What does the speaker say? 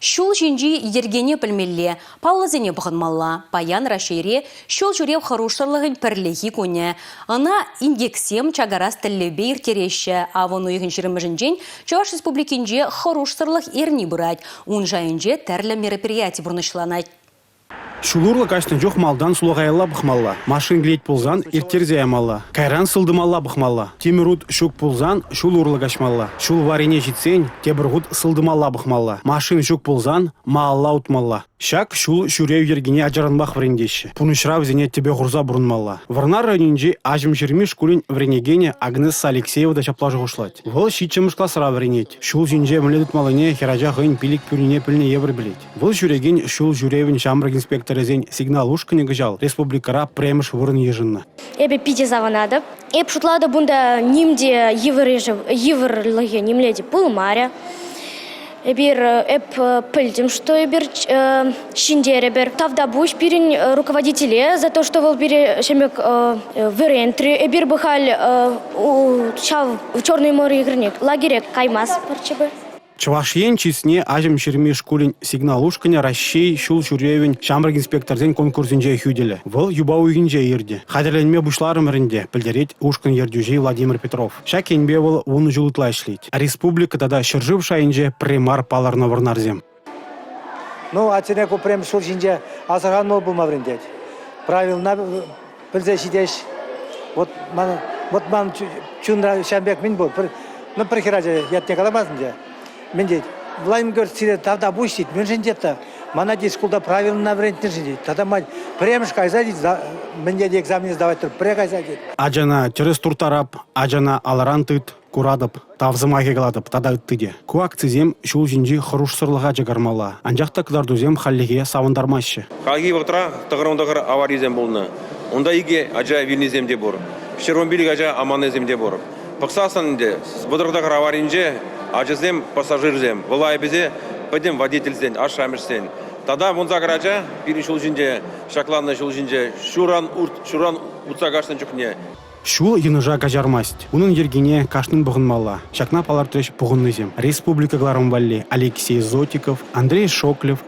Ҫул ҫинчи йӗркене пӗлмелле, паллӑсене пӑхӑнмалла. Паян Раҫҫейре ҫул ҫӳрев хӑрушсӑрлӑхӗн пӗрлехи кунӗ. Ӑна инкексем чакарас тӗллевпе ирттереҫҫӗ. Авӑн уйӑхӗн ҫирӗммӗшӗнчен Чӑваш Республикинче хӑрушсӑрлӑх эрни пырать. Ун шайӗнче тӗрлӗ мероприяти пурнӑҫланать. Ҫул урлӑ каҫнӑ чух малтан сулахаялла пӑхмалла, машин килет пулсан ирттерсе ямалла, кайран сылтӑмалла пӑхмалла. Тимӗр ут ҫук пулсан ҫул урлӑ каҫмалла. Ҫул варрине ҫитсен тепӗр хут сылтӑмалла пӑхмалла. Машин ҫук пулсан малалла утмалла. Ҫак ҫул ҫӳрев йӗркине ачаранпах вӗрентеҫҫӗ. Пурнӑҫра вӗсене тӗпе хурса пурӑнмалла. Вӑрнар районӗнчи Аҫӑмҫырми шкулӗн вӗренекенӗ Агнесса Алексеева та ҫапла шухӑшлать. Вӑл ҫиччӗмӗш класра вӗренет. Ҫул ҫинче мӗнле тытмаллине хӗрача хӑйӗн пилӗк пӳрнине пӗлнӗ евӗр пӗлет. Вӑл ҫӳрекен ҫул ҫӳревӗн ҫамрӑк инспекторӗсен сигнал ушкӑнӗ кӑҫал республикӑра пӗрремӗш вырӑн йышӑннӑ. Эпӗ питӗ савӑнатӑп. Эп шутлатӑп, унта ним те йывӑрлӑхӗ нимле те пулмарӗ. Эпир эп пӗлтӗм, что эпир ҫӗнтерӗпӗр. Тавтапуҫ пирӗн руководителе за то, что вӑл пире ҫемек вӗрентрӗ. Эпир бы халь ҫав Черное море игрне лагере каймастпӑрччӗ. Чӑваш Ен чысне Аҫӑмҫырми шкулӗн сигнал ушкӑнӗ Раҫҫей ҫул ҫӳревӗн ҫамрӑк инспекторсен конкурсӗнче хӳтӗлӗ. Вӑл юпа уйӑхӗнче иртӗ. Хатӗрленме пуҫларӑмӑр ӗнтӗ, пӗлтерет ушкӑн ертӳҫи Владимир Петров. Ҫак енпе вӑл вунӑ ҫул ытла ӗҫлет. Республика тата ҫӗршыв шайӗнче пӗрре мар палӑрнӑ вӑрнарсем. Ну, атьсене ку пӗрремӗш ҫул ҫинче асӑрхануллӑ пулма вӗрентет. Правилӑна пӗлсе ҫитеҫ. Вот ман, вот ман чунра ҫавӑн пек мӗн пур. Пӗр, ну, пӗр хӗрача ятне каламастӑн те. Мӗн тет? Владимир Георгиевич сире тавтапуҫ тет. Мӗншӗн тет та? Мана тет шкулта правилӑна вӗрентнӗшӗн тет. Тата ман пӗрремӗш кайса тет, мӗн тет экзамене сдавать тӑр, пӗрре кайса тет. Ачана тӗрӗс турттарап, ачана алӑран тыт, Куратӑп, тав сӑмахӗ калатӑп тата ытти те. Ку акцисем ҫул ҫинчи хӑрушсӑрлӑха чакармалла. Анчах та кӑтартусем хальлӗхе савӑнтармаҫҫӗ. Хальхи вӑхӑтра тӑхӑрӑн аварисем пулнӑ. Унта икӗ ача вилнисем те пур. 115 ача аманнисем те пур. Пӑхсассӑн ӗнтӗ 39 аваринче ачасем, пассажирсем, вӑл айӑпӗсем пӗтӗм водительсен, ашшӗ-амӑшсен. Тата 18 ача пирӗн ҫул ҫинче, ҫакланнӑ ҫул ҫинче ҫуран, ҫуран утса каҫнӑ чухне. Ҫул йӑнӑша каҫармасть. Унӑн йӗркине кашнин пӑхӑнмалла. Ҫакна палӑртрӗҫ пухӑннисем. Республика кӑларӑм валли Алексей Зотиков, Андрей Шоклев,